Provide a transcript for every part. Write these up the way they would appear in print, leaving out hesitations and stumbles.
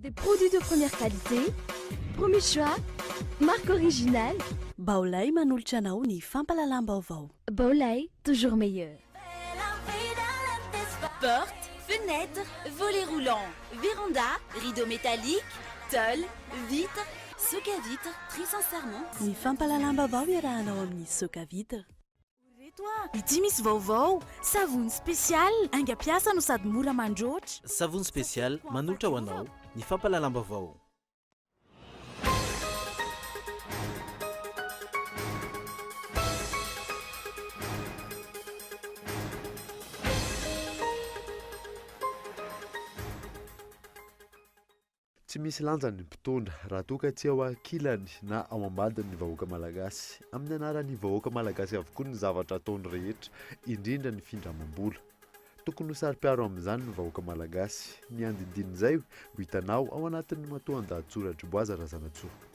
Des produits de première qualité, premier choix, marque originale. Baolai manolotra anao ny fampahalalam-baovao. Baolai, toujours meilleur. Porte, fenêtre, volet roulant, véranda, rideau métallique, tôle, vitre, soca vitre, très sincèrement. Ny fampahalalam-baovao iarahanao amin'ny Soca Vitre. Reto a! Ity misy vaovao! Savony spécial, haingam-piasa no sady mora mandroatra. Savony spécial manolotra ho anao ny fampahalalam-baovao. Tsy misy lanjany ny mpitondra raha toa ka tsy ao ankilany na ao ambadiny ny vahoaka malagasy. Amin'ny anaran'ny vahoaka malagasy avokoa ny zavatra ataony rehetra, indrindra ny findramam-bola. Tokony ho saro-piaro amin'izany ny vahoaka malagasy. Ny andindinin'izay ho hitanao ao anatin'ny matoandahatsoratr'i Boaza Razanatsoa.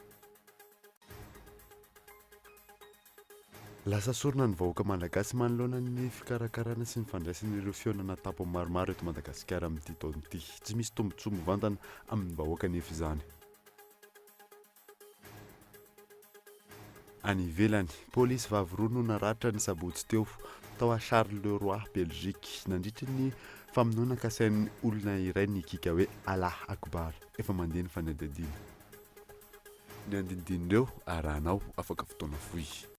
Lasa sorona ny vahoaka malagasy manoloana ny fikarakarana sy ny fandraisana ireo fihaonana an-tampony maromaro eto Madagasikara amin'ity taona ity. Tsy misy tombontsoa mivantana amin'ny vahoaka anefa izany. Any ivelany, polisy vavy roa no naratra ny sabotsy teo, tao à Charleroi, Belgique, nandritry ny famonoana kasain'ny olona iray nikiaka hoe Allah Akbar. Efa mandeha ny fanadihadiana. Ny andinindin'ireo arahanao afaka fotoana fohy.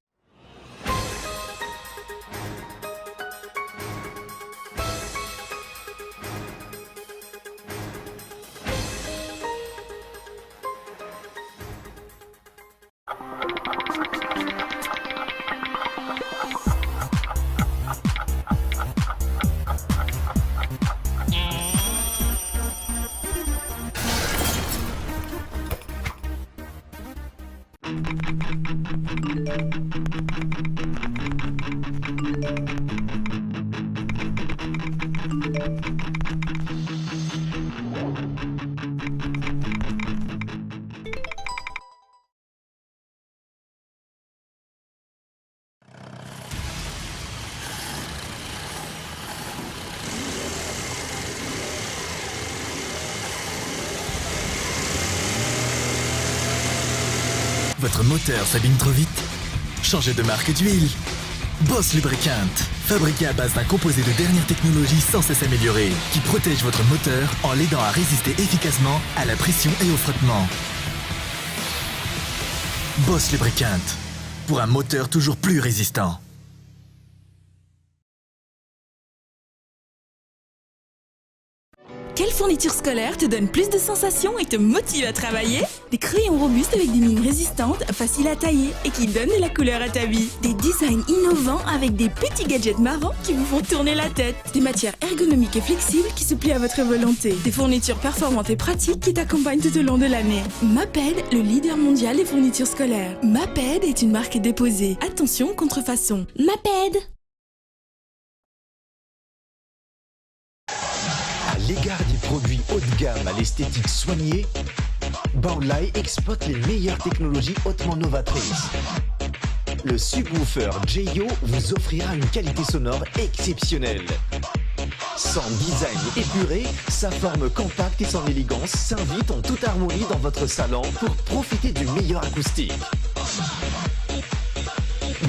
Votre moteur s'abîme trop vite Changez de marque d'huile Boss Lubricant, fabriqué à base d'un composé de dernière technologie sans cesse amélioré, qui protège votre moteur en l'aidant à résister efficacement à la pression et au frottement. Boss Lubricant, pour un moteur toujours plus résistant. Quelle fourniture scolaire te donne plus de sensations et te motive à travailler Des crayons robustes avec des mines résistantes, faciles à tailler et qui donnent de la couleur à ta vie. Des designs innovants avec des petits gadgets marrants qui vous font tourner la tête. Des matières ergonomiques et flexibles qui se plient à votre volonté. Des fournitures performantes et pratiques qui t'accompagnent tout au long de l'année. Maped, le leader mondial des fournitures scolaires. Maped est une marque déposée. Attention, contrefaçon. Maped À l'égard des produits haut de gamme à l'esthétique soignée, Baolai exploite les meilleures technologies hautement novatrices. Le subwoofer Jeyo vous offrira une qualité sonore exceptionnelle. Son design épuré, sa forme compacte et son élégance s'invitent en toute harmonie dans votre salon pour profiter du meilleur acoustique.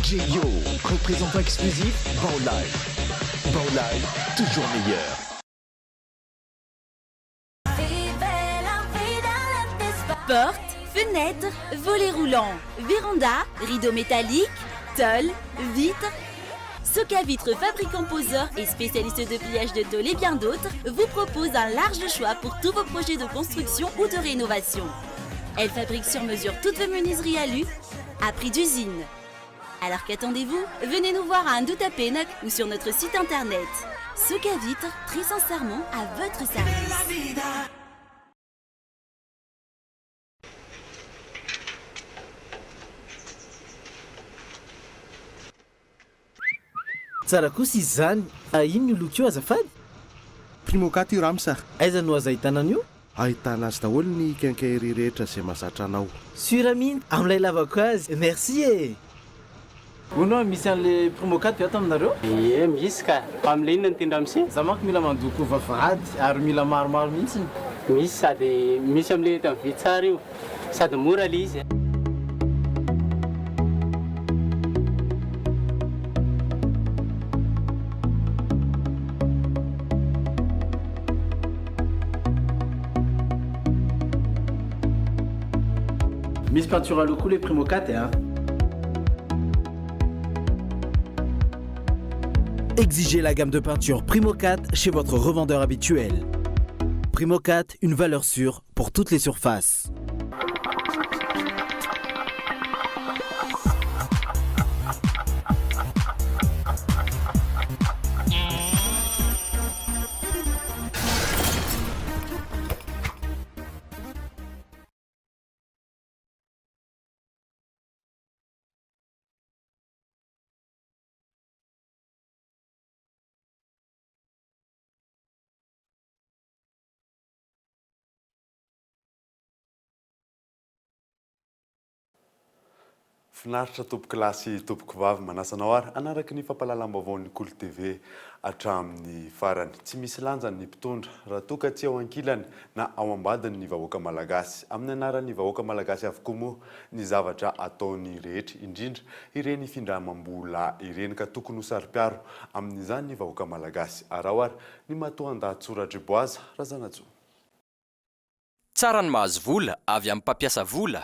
Jeyo, représentant exclusif Baolai. Baolai, toujours meilleur. Porte, fenêtre, volet roulant, véranda, rideau métallique, tôle, vitre. Soca Vitre, fabricant poseur et spécialiste de pliage de tôle et bien d'autres, vous propose un large choix pour tous vos projets de construction ou de rénovation. Elle fabrique sur mesure toutes vos menuiseries alu à prix d'usine. Alors qu'attendez-vous Venez nous voir à Andohatapenaka ou sur notre site internet. Soca Vitre, très sincèrement à votre service. Tsara kosa izy izany. Inona io loko io azafady? Primocat io Ramsa. Aiza no azo ahitana an'io? Ahitana azy daholo ny quincaillerie rehetra izay mahazatra anao. Sur mihitsy amin'ilay lavako azy. Merci e! Hono hoa misy an'le Primocat ve ato aminareo? Ie misy ka! Fa amin'le inona no tian-dramose? Za manko mila mandoko vavahady ary mila maromaro mihitsiny. Misy sady misy amle enta mividy tsara io sady mora le izy. Misy peinture à l'eau koa le Primocat a. Exigez la gamme de peinture Primocat chez votre revendeur habituel. Primocat, une valeur sûre pour toutes les surfaces. Finaritra tompoko lahy sy tompoko vavy, manasa anao ary hanaraka ny fampahalalam-baovaon'ny Kolo TV hatramin'ny farany. Tsy misy lanjany ny mpitondra raha toa ka tsy ao ankilany na ao ambadiny ny vahoaka malagasy. Amin'ny anaran'ny vahoaka malagasy avokoa moa ny zavatra ataony rehetra, indrindra ireny findramam-bola ireny ka tokony ho saro-piaro amin'izany ny vahoaka malagasy. Araho ary ny matoandahatsoratr'i Boaza Razanatsoa. Tsara ny mahazo vola avy amin'ny mpampiasa vola,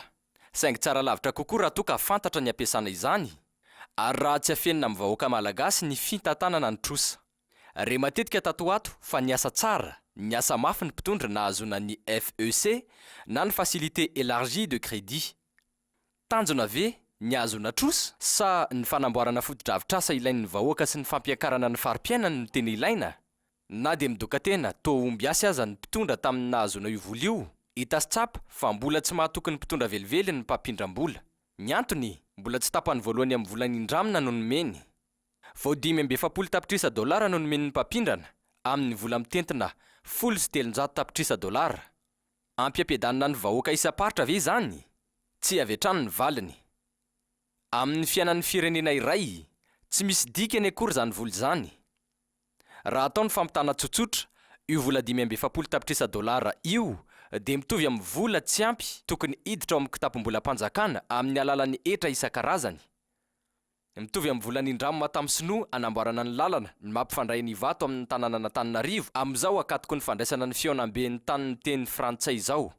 saingy tsara lavitra kokoa raha toa ka fantatra ny ampiasana izany, ary raha tsy afenina amin'ny vahoaka malagasy ny fintantanana ny trosa. Re matetika tato ho ato fa niasa tsara, niasa mafy ny mpitondra nahazoana ny FEC na ny Facilité Elargie de Crédit. Tanjona ve ny hahazoana trosa sa ny fanamboarana fotodrafitrasa ilain'ny vahoaka sy ny fampiakarana ny fari-piainany no tena ilaina? Na dia midoka tena toa ombiasy aza ny mpitondra tamin'ny nahazoana io vola io, hita sy tsapa fa mbola tsy mahatoky ny mpitondra velively ny mpampindram-bola. Ny antony, mbola tsy tapany voalohany amin'ny vola nindramina no nomeny. Vao 45 tapitrisa dolara no nomen'ny mpampindrana amin'ny vola mitentina 310 tapitrisa dolara. Ampiampiadanana ny vahoaka isam-paritra ve izany? Tsia avy hatrany ny valiny. Amin'ny fiainan'ny firenena iray, tsy misy dikany akory izany vola izany. Raha atao ny fampitana tsotsotra, io vola 45 tapitrisa dolara io dia mitovy amin'ny vola tsy ampy tokony hiditra ao amin'ny kitapom-bolam-panjakana amin'ny alalan'ny hetra isan-karazany. Mitovy amin'ny vola nindramina tamin'ny sinoa hanamboarana ny lalana ny mampifandray an'Ivato amin'ny tanànan'Antananarivo amin'izao ankatoky ny fandraisana ny fihaonamben'ny tany miteny frantsay izao.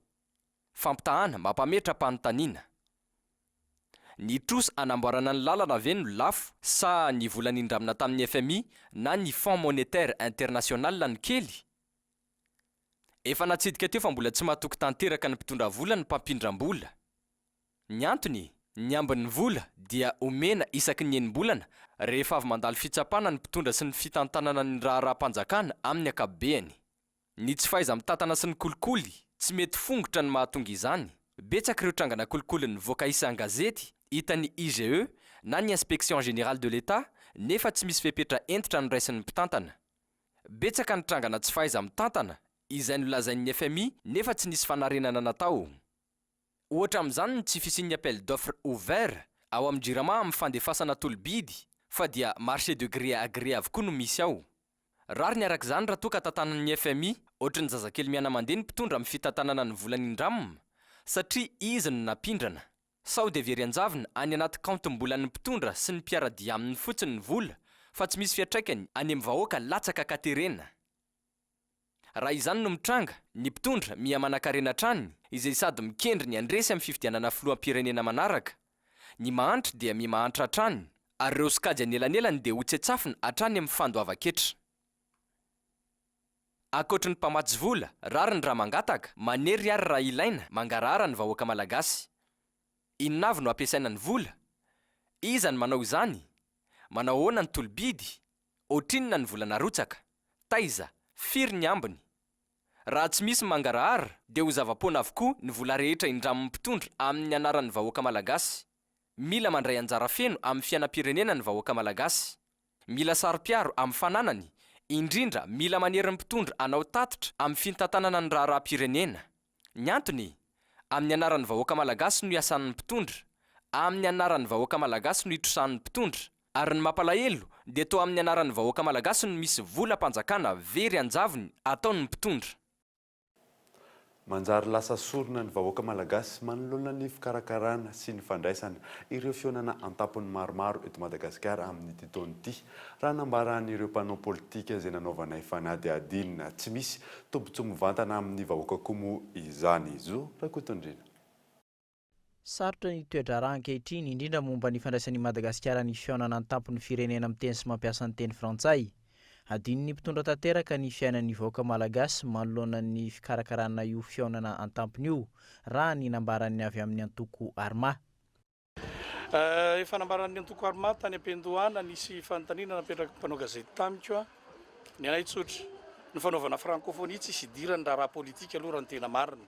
Fampitahana mampametra-panontaniana. Ny trosa hanamboarana ny lalana ve no lafo sa ny vola nindramina tamin'ny fmi na ny Fonds Monétaire International no kely? Efa natsidika teo fa mbola tsy matoky tanteraka ny mpitondra vola ny mpampindram-bola. Ny antony, ny ambin'ny vola dia omena isaky ny enim-bolana rehefa avy mandalo fitsapana ny mpitondra sy ny fitantanana ny raharaham-panjakana amin'ny ankapobeany. Ny tsy fahaiza-mitantana sy ny kolikoly tsy mety fongotra no mahatonga izany. Betsaka ireo trangana kolikoly nivoaka isan-gazety hitan'ny IGE na ny Inspection Générale de l'Etat nefa tsy misy fepetra hentitra noraisin'ny mpitantana. Betsaka ny trangana tsy fahaiza-mitantana izay nolazain'ny fmi nefa tsy nisy fanarenana natao. Ohatra amin'izany ny tsy fisian'ny appel d'offre ouvert ao amin'ny Jirama amin'ny fandefasana tolo-bidy fa dia marché de gré à gré avokoa no misy ao. Rariny araka izany raha toa ka tantanan'ny fmi ohatry ny zazakely miana-mandeha ny mpitondra amin'ny fitantanana ny vola nindramina satria izy no nampindrana. Sao dia very an-javona any anaty kaontim-bolan'ny mpitondra sy ny mpiara-dia aminy fotsiny ny vola fa tsy misy fiantraikany any amin'ny vahoaka latsaka an-katerena. Raha izany no mitranga, ny mpitondra miha manankarena hatrany, izay sady mikendry ny handresy amin'ny fifidianana filoham-pirenena manaraka. Ny mahantra dia miha mahantra hatrany, ary ireo sokajy anelanelany dia ho tsetsafina hatrany amin'ny fandoavan-ketra. Ankoatry ny mpamatsy vola, rariny raha mangataka, manery ary raha ilaina, mangarahara ny vahoaka malagasy. Inona avy no ampiasaina ny vola? Iza no manao izany? Manao ahoana ny tolo-bidy? Ohatrinona ny vola narotsaka? Taiza? Firy ny ambiny? Raha tsy misy mangarahara dia ho zava-poana avokoa ny vola rehetra indramin'ny mpitondra amin'ny anaran'ny vahoaka malagasy. Mila mandray anjara feno amin'ny fiainam-pirenena ny vahoaka malagasy. Mila saro-piaro amin'ny fananany, indrindra mila manery ny mpitondra hanao tatitra amin'ny fintantanana ny raharaham-pirenena. Ny antony? Amin'ny anaran'ny vahoaka malagasy no iasan'ny mpitondra. Amin'ny anaran'ny vahoaka malagasy no itrosan'ny mpitondra. Ary ny mampalahelo dia toa amin'ny anaran'ny vahoaka malagasy no misy volam-panjakana very an-javony ataon'ny mpitondra. Manjary lasa sorona ny vahoaka malagasy manoloana ny fikarakarana sy ny fandraisana ireo fihaonana an-tampony maromaro eto Madagasikara amin'ity taona ity, raha nambaran'ireo mpanao politika izay nanaovanay fanadihadiana. Tsy misy tombontsoa mivantana amin'ny vahoaka koa moa izany. Zo Rakotondriana. Sarotra ny toe-draharaha ankehitriny, indrindra momba ny fandraisan'i Madagasikara ny fihaonana an-tampon'ny firenena miteny sy mampiasa ny teny frantsay. Adinon'ny mpitondra tanteraka ny fiainan'ny vahoaka malagasy manoloana ny fikarakarana io fihaonana an-tampony io, raha ny nambaran'ny avy amin'ny antoko Arma. Efa nambaran'ny antoko Arma tany am-piandohana, nisy fanontaniana napetraky ny mpanao gazety tamiko. Ny anay tsotra, ny fanaovana francophonie tsisy idiran'ny raharaha politika aloha raha ny tena marina.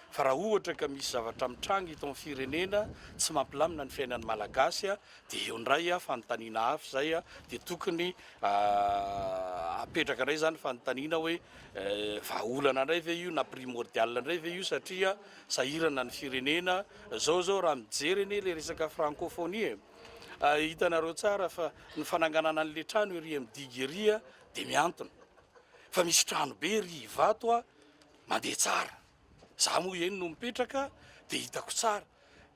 Fa raha ohatra ka misy zavatra mitranga eto amin'ny firenena tsy mampilamina ny fiainan'ny Malagasy dia eo indray fanontaniana hafa izay dia tokony apetraka indray izany fanontaniana hoe vahaolana indray ve io na primordial indray ve io satria sahirana ny firenena zao zao raha mijery anie ilay resaka francophonie e. Hitanareo tsara fa ny fananganana an'ilay trano ery amin'ny digue ery dia mihantona. Fa misy trano be ery Ivato mandeha tsara. Za moa eny no mipetraka dia hitako tsara.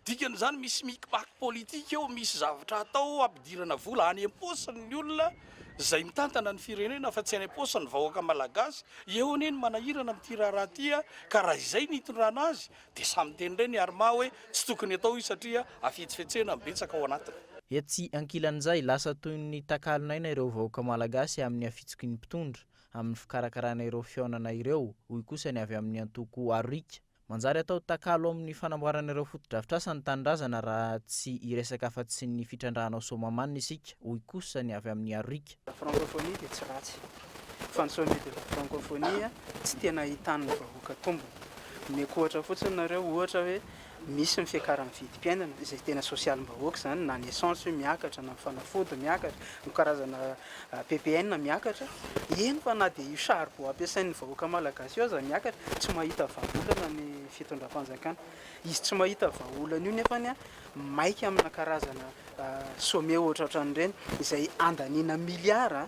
Dikan'izany misy micmac politique eo, misy zavatra atao hampidirana vola any am-paosin'ny olona izay mitantana ny firenena fa tsy any am-paosin'ny vahoaka malagasy. Eo anie no manahirana amin'ity raharaha ity ka raha izay no hitondrana azy Dia samy miteny indray ny Arma hoe tsy tokony atao io satria hafetsifetsena ny betsaka ao anatiny. Etsy ankilan'izay, lasa toy ny takalon'aina ireo vahoaka malagasy amin'ny hafitsoky ny mpitondra amin'ny fikarakarana ireo fihaonana ireo, hoy kosa ny avy amin'ny antoko Aroriaka. Manjary atao takalo amin'ny fanamboarana ireo fotodrafitrasa ny tanindrazana raha tsy hiresaka afa-tsy ny fitrandrahana ao Soamahamanina isika, hoy kosa ny avy amin'ny Aroriaka. La francophonie dia tsy ratsy, fa ny sommet de la francophonie tsy tena ahitan'ny vahoaka tombony. Omeko ohatra fotsiny nareo, ohatra hoe misy ny fiakaran'ny vidim-piainana izay tena sosialim-bahoaka izany, na ny essence io miakatra, na ny fanafody miakatra, ny karazana ppn miakatra, eny fa na dia io charbon ampiasain'ny vahoaka malagasy io aza miakatra, tsy mahita vahaolana ny fitondram-panjakana. Izy tsy mahita vahaolana io nefany maika amina karazana sommet ohatrohatran'ireny izay andaniana miliara,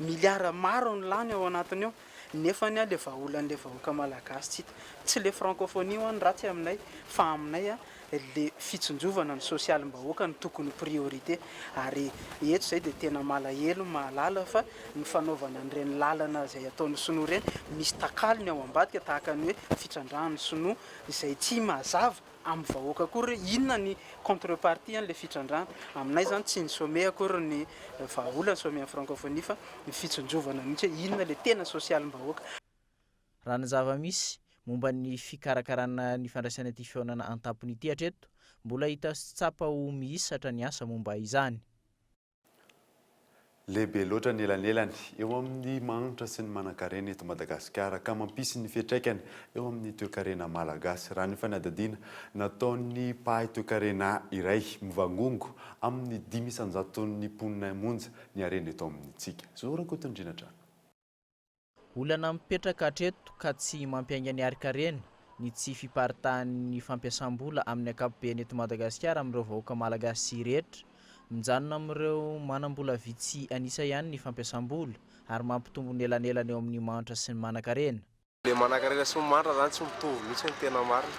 miliara maro ny lany ao anatiny ao. Nefany a le vahaolan'le vahoaka malagasy tsy hita. Tsy le francophonie hoa no ratsy aminay fa aminay a le fitsinjovana ny sosialim-bahoaka no tokony ho priorité. Ary eto zay dia tena malahelo mahalala fa ny fanaovana an'ireny lalana izay ataon'ny sinoa ireny misy takalony ao ambadika tahaka ny hoe fitrandrahan'ny sinoa izay tsy mazava amin'ny vahoaka akory hoe inona ny contrepartie an'ilay fitrandrahana. Aminay izany tsy ny sommet akory ny vahaolana, sommet an'ny francophonie, fa ny fitsinjovana mihitsy hoe inona ilay tena sosialim-bahoaka. Raha ny zava-misy momba ny fikarakarana ny fandraisana ity fihaonana an-tampony ity hatreto, mbola hita sy tsapa ho mihisatra ny asa momba izany. Lehibe loatra ny elanelany eo amin'ny mahantra sy ny manankarena eto Madagasikara ka mampisy ny fiantraikany eo amin'ny toekarena malagasy, raha ny fanadihadiana nataon'ny mpahay toekarena iray. Mivangongo amin'ny 5 isan-jaton'ny mponina monja ny harena eto amintsika. Zo Rakotondriana hatrany. Olana mipetraka hatreto ka tsy mampiainga ny harin-karena ny tsy fiparitahan'ny fampiasam-bola amin'ny ankapobeny eto Madagasikara amin'ireo vahoaka malagasy rehetra. Mijanona amin'ireo manam-bola vitsy an'isa ihany ny fampiasam-bola ary mampitombo ny elanelana eo amin'ny mahantra sy ny manan-karena. Le manankarena sy ny mahantra zany tsy mitovy mihitsy ny tena marina.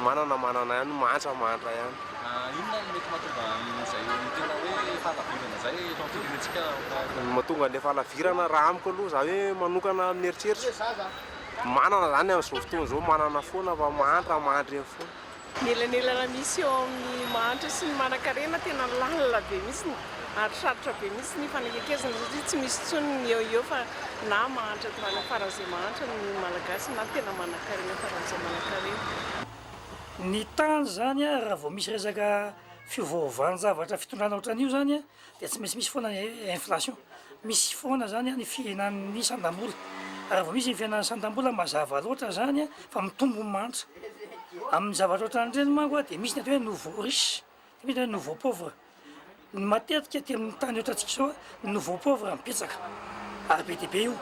Manana manana ihany, mahantra mahantra ihany. Inona no mety mahatonga an'izay tena hoe fahalavirana izay eto amin'ny firenentsika? Ny mahatonga an'ilay fahalavirana raha amiko aloha za hoe manokana amin'ny eritreritro, manana zany amin'izao fotoana izao manana foana fa mahantra mahantra eny foana. Ny elanelana misy eo amin'ny mahantra sy ny manankarena tena lalina be mihitsy ary sarotra be mihitsy ny hifanakekezana satria tsy misy intsony ny eo eo fa na mahantra faran'izay mahantra ny Malagasy na tena manankarena faran'izay manankarena. Ny tany zany a, raha vao misy resaka fiovaovan-javatra fitondrana ohatran'io zany a, dia tsy maintsy misy foana ny inflation, misy foana zany ny fihenan'ny sandam-bola, raha vao misy ny fihenan'ny sandam-bola mazava loatra zany fa mitombo ny mahantra, amin'ny zavatra ohatran'ireny manko a dia misy ny atao hoe nouveau riche, dia misy ny atao hoe nouveau pauvre, ny matetika aty amin'ny tany ohatrantsika izao a, ny nouveau pauvre no betsaka ary be dia be io,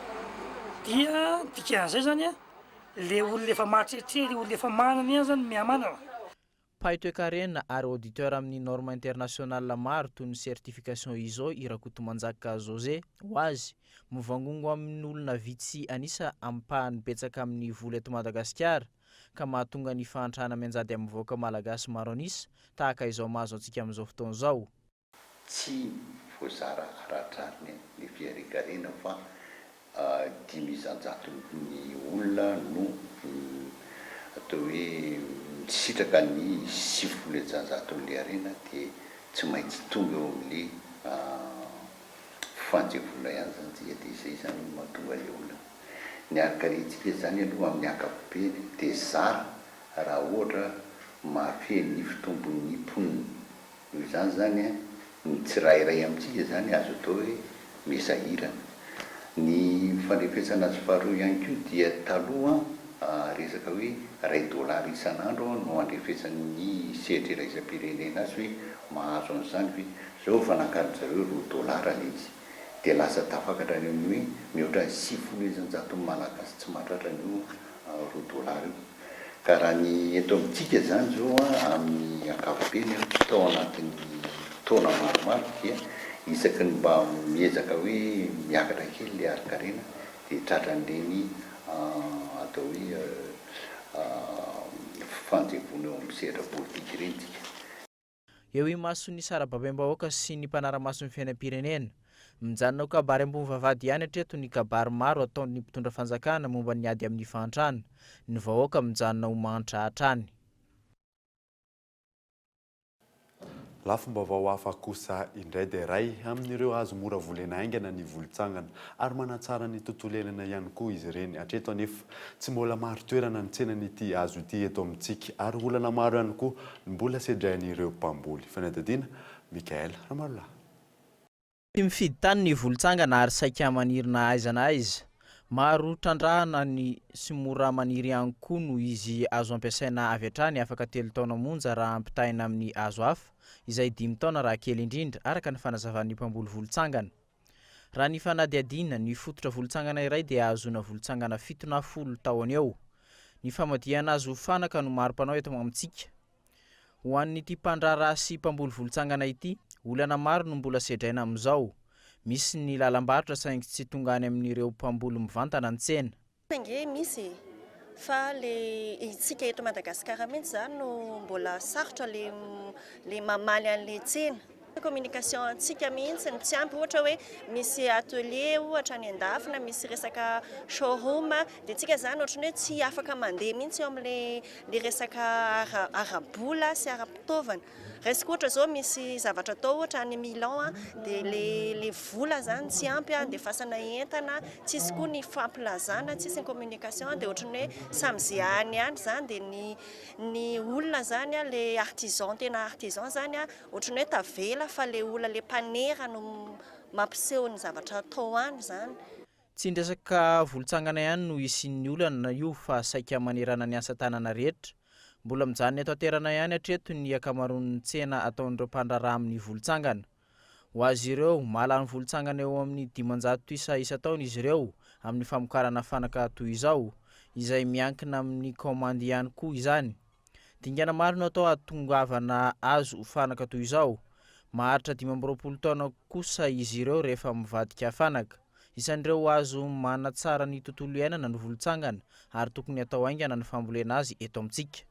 dia ny dikan'izay zany a, le olona efa mahatretré, le olona efa manana ihany zany no mihamanana. Mpahay toekarena ary auditeur amin'ny normes internationales maro toy ny certification ISO i Rakotomanjaka José. Ho azy, mivangongo amin'olona vitsy an'isa ampahany betsaka amin'ny vola eto Madagasikara. ka mahatonga ny fahantrana mianjady amin'ny vahoaka malagasy maro an'isa tahaka izao mahazo antsika amin'izao fotoana izao. Tsy voazara ara-drariny ny fiharian-karena fa dimy isan-jaton'ny olona no atao hoe misitraka ny 90 isan-jaton'ilay harena dia tsy maintsy tonga eo amin'ilay fifanjevoana ihany izany tsika dia izay izany no mahatonga ilay olana. Ny harin-karentsika izany aloha amin'ny ankapobeny dia zara raha ohatra mahafehy ny fitombon'ny mponina. Noho izany izany, ny tsirairay amintsika izany azo atao hoe mesahirana. Ny fandrefesana azy faharoa ihany koa dia taloha resaka hoe iray dolara isan'andro no andrefesan'ny sehatra iraisam-pirenena azy hoe mahazo an'izany ve? Izao efa nakarin-dry zareo roa dolara ilay izy. Dia lasa tafakatra any amin'ny hoe mihoatra ny 90 isan-jaton'ny Malagasy tsy mahatratra an'io roa dolara io. Ka raha ny eto amintsika izany izao amin'ny ankapobeny tao anatin'ny taona maromaro dia isaky ny mba miezaka hoe miakatra kely ilay harin-karena dia tratran'ireny atao hoe fifanjevoana eo amin'ny sehatra politika ireny isika. Eo imason'ny sarababem-bahoaka sy ny mpanara-maso ny fiainam-pirenena. Mijanona ho kabary ambony vavahady ihany hatreto ny kabary maro ataon'ny mpitondra fanjakana momba ny ady amin'ny fahantrana. Ny vahoaka mijanona ho mahantra hatrany. Lafim-baovao hafa kosa indray dia iray amin'ireo hazo mora volena haingana ny volotsangana ary manatsara ny tontolo iainana ihany koa izy ireny. Hatreto anefa, tsy mbola marin-toerana ny tsenan'ity hazo ity eto amintsika ary olana maro ihany koa no mbola sedrain'ireo mpamboly. Fanadihadiana, Michaël Ramarolahy. Tsy mifidy tany ny volotsangana ary saika maniry na aiza na aiza. Maro trandrahana ny sy mora maniry ihany koa noho izy azo ampiasaina avy hatrany afaka telo taona monja raha ampitahaina amin'ny hazo hafa, izay dimy taona raha kely indrindra, araka ny fanazavan'ny mpamboly volotsangana. Raha ny fanadihadiana, ny fototra volotsangana iray dia ahazoana volotsangana fito na folo tahony eo. Ny famadihana azy ho fanaka no maro mpanao eto amintsika. Ho an'ity mpandraharaha sy mpamboly volotsangana ity, olana maro no mbola sedraina amin'izao. Misy ny lalam-barotra saingy tsy tonga any amin'ireo mpamboly mivantana ny tsena. Ange misy e! Fa le itsika eto Madagascar mintsy zany no mbola sarotra le le mamaly anle tsena. Communication antsika mihintsy no tsy ampy, ohatra hoe misy atelier ohatra any andafy na misy resaka showroom dia tsika zany ohatran'ny hoe tsy afaka mandeha mihintsy eo amle le resaka ara ara-bola sy ara-pitaovana. Raisiko ohatra zao misy zavatra atao ohatra any Milan a, dia le le vola zany tsy ampy andefasana entana, tsisy koa ny fampilazana, tsisy ny communication dia ohatran'ny hoe samy ze any ihany zany dia ny ny olona zany a, le artisan tena artisan zany a, ohatran'ny hoe tavela fa le olona le mpanera no mampiseho ny zavatra atao any zany. Tsy ny resaka volotsangana ihany no hisian'ny olana io fa saika manerana ny asa tanana rehetra. Mbola mijanona eto an-toerana ihany hatreto ny ankamaroan'ny tsena ataon'ireo mpandraharaha amin'ny volotsangana. Ho azy ireo, mahalany volotsangana eo amin'ny 500 isa isan-taona izy ireo amin'ny famokarana fanaka toy izao, izay miankina amin'ny kaomandy ihany koa izany. Dingana maro no atao hahatongavana azy ho fanaka toy izao. Maharitra 25 taona kosa izy ireo rehefa mivadika fanaka. Isan'ireo hazo manatsara ny tontolo iainana ny volotsangana ary tokony hatao haingana ny fambolena azy eto amintsika.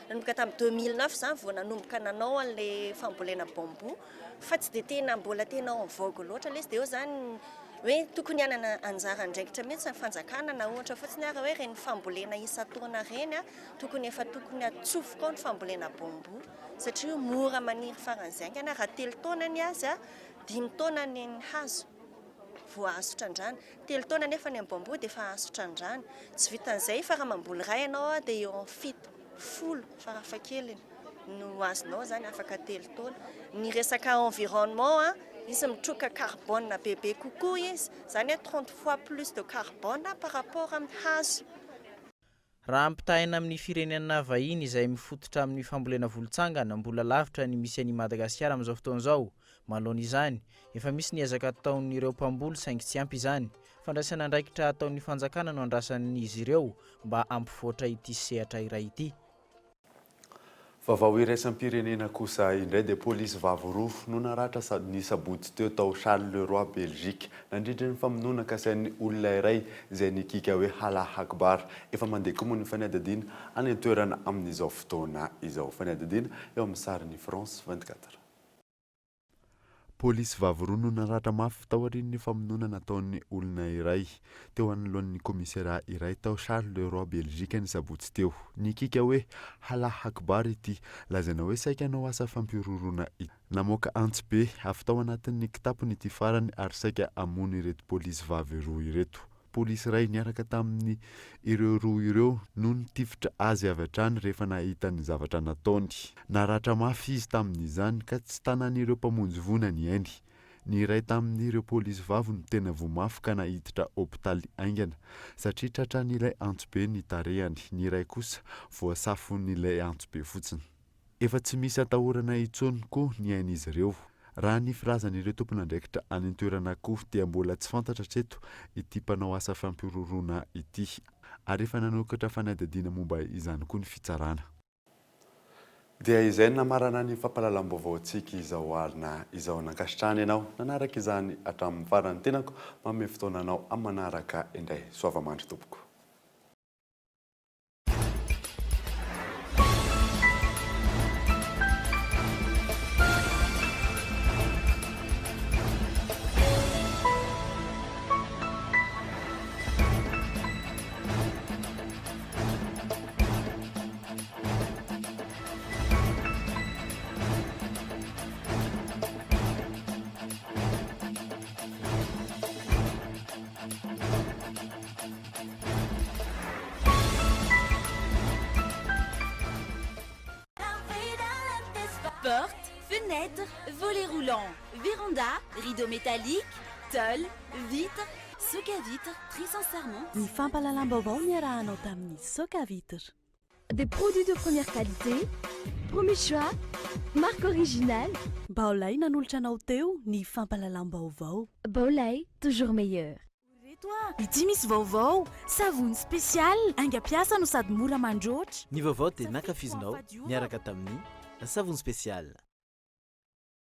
Nanomboka tamin'ny 2009 izany vao nanomboka nanao an'ilay fambolena bambou fa tsy dia tena mbola tena en vogue loatra ilay izy dia eo izany hoe tokony hanana anjara andraikitra mihitsy ny fanjakana na ohatra fotsiny ary hoe ireny fambolena isan-taona ireny tokony efa tokony atsofoka ao ny fambolena bambou satria io mora maniry faran'izay haingana raha telo taona ny azy dimy taona ny hazo vao azo trandrahana. Telo taona anefa ny amin'ny bambou dia efa azo trandrahana. Tsy vitan'izay fa raha mamboly iray ianao dia eo amin'ny fito, folo farafahakeliny no azonao izany afaka telo taona. Ny resaka environnement, izy mitroka carbone bebe kokoa izy, izany hoe trente fois plus de carbone par rapport amin'ny hazo. Raha ampitahaina amin'ny firenena vahiny izay mifototra amin'ny fambolena volotsangana, mbola lavitra ny misy an'i Madagasikara amin'izao fotoana izao. Manoloana izany, efa misy ny ezaka ataon'ireo mpamboly saingy tsy ampy izany. Fandraisana andraikitra ataon'ny fanjakana no andrasan'izy ireo mba hampivoatra ity sehatra iray ity. Vaovao iraisam-pirenena kosa indray dia polisy vavy roa no naratra ny sabotsy teo tao Charleroi, Belgique, nandritra ny famonoana kasain'ny olona iray izay nikiaka hoe Allah Akbar. Efa mandeha koa moa ny fanadihadiana any an-toerana amin'izao fotoana izao. Fanadihadiana eo amin'ny sarin'ny France 24. Polisy vavy roa no naratra mafy taorian'ny famonoana nataon'ny olona iray teo anoloan'ny kaomisarià iray tao Charleroi, Belgique ny sabotsy teo. Nikiaka hoe Allah Akbar ity lazaina hoe saika hanao asa fampihorohoroana ity. Namoaka antsy be avy tao anatin'ny kitapony ity farany ary saika hamono ireto polisy vavy roa ireto. Polisy iray niaraka tamin'ny ireo roa ireo no nitifitra azy avy hatrany rehefa nahita ny zavatra nataony. Naratra mafy izy tamin'izany ka tsy tanan'ireo mpamonjy voina ny ainy. Ny iray tamin'ireo polisy vavy no tena voa mafy ka naiditra hopitaly haingana satria tratran'ilay antsobe ny tarehany, ny iray kosa voasafon'ilay antsobe fotsiny. Efa tsy misy atahorana intsony koa ny ain'izy ireo. Raha ny filazan'ireo tompon'andraikitra any an-toerana koa dia mbola tsy fantatra hatreto ity mpanao asa fampihorohoroana ity ary efa nanokatra fanadihadiana momba izany koa ny fitsarana. Dia izay no namarana ny fampahalalam-baovaontsika izao alina izao. Nankasitrahana ianao nanaraka izany hatramin'ny farany. Tenako manome fotoana anao amin'ny manaraka indray. Soava-mandry tompoko. Porte, fenêtre, volet roulant, véranda, rideau métallique, tôle, vitre, soc à vitre, très sincèrement. Ny fampahalalam-baovao niarahanao tamin'ny Soc à vitre. Des produits de première qualité, premier choix, marque originale. Baolai nanolotra anao teo ny fampahalalam-baovao. Baolai, toujours meilleur. Reto a! Ity misy vaovao! Savony spécial, haingam-piasa no sady mora mandroatra. Ny vaovao dia nankafizinao niaraka tamin'ny savony spécial.